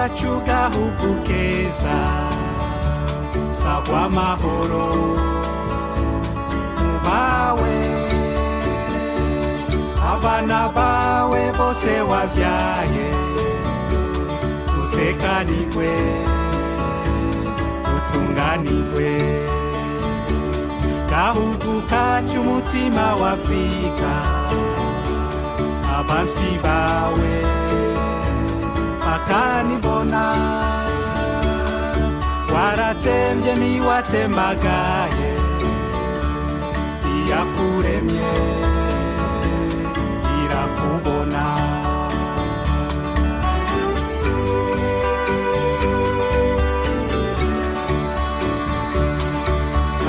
Kacu gahugu keza, sagwa amahoro mubawe, abana bawe bose wabyaye, utekanirwe, utunganirwe. Gahugu kacu, umutima wa Afrika, abansi bawe bakanibona. Waratembye ntiwatembagaye, iyakuremye irakubona.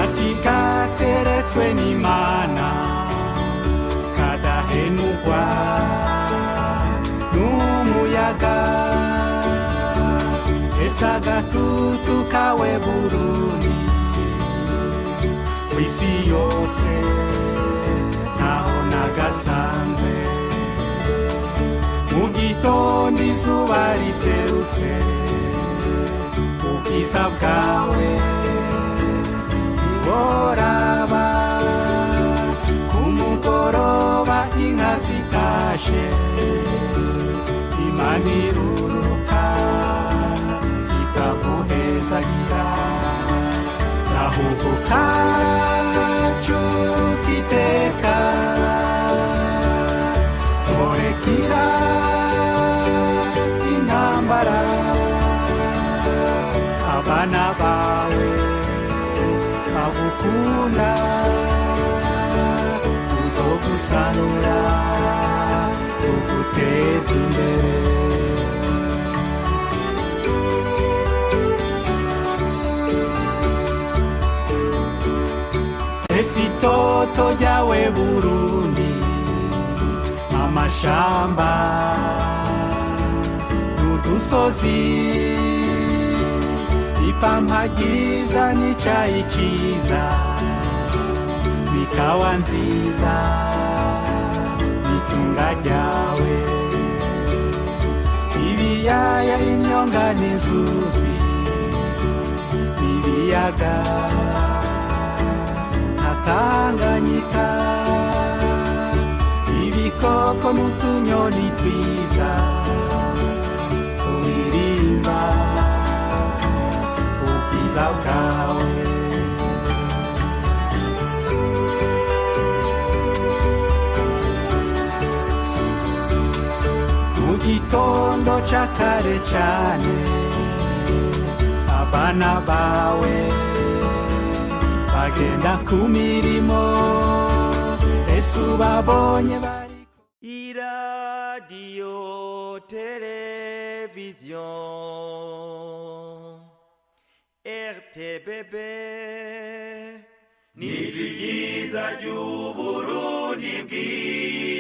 Ati gateretswe n'Imana, kadahenugwa n'umuyaga. Ese agatutu kawe Burundi, kw'isi yose ntaho nagasanze. Mu gitondo izuba riserutse, ubwiza bwawe ntiworaba. Ku mugoroba inka zitashe, Imana iruruka ikaguhezagira. Gahugu kacu kiteka, murekira intambara, abana bawe bagukunda, tuzogusanura tuguteza imbere. Ese itoto ryawe Burundi, amashamba n'udusozi, ipampa ryiza n'icayi ciza, n'ikawa nziza, n'itunga ryawe, ibiyaya, imyonga n'inzuzi, ibiyaga nka Tanganyika, ibikoko n'utunyoni twiza turirimba ubwiza bwawe. Mu gitondo ca kare cane, abana bawe bagenda ku mirimo, ese ubabonye bariko. Iradiyo televiziyo RTBB, nijwi ryiza ry'Uburundi bwiza.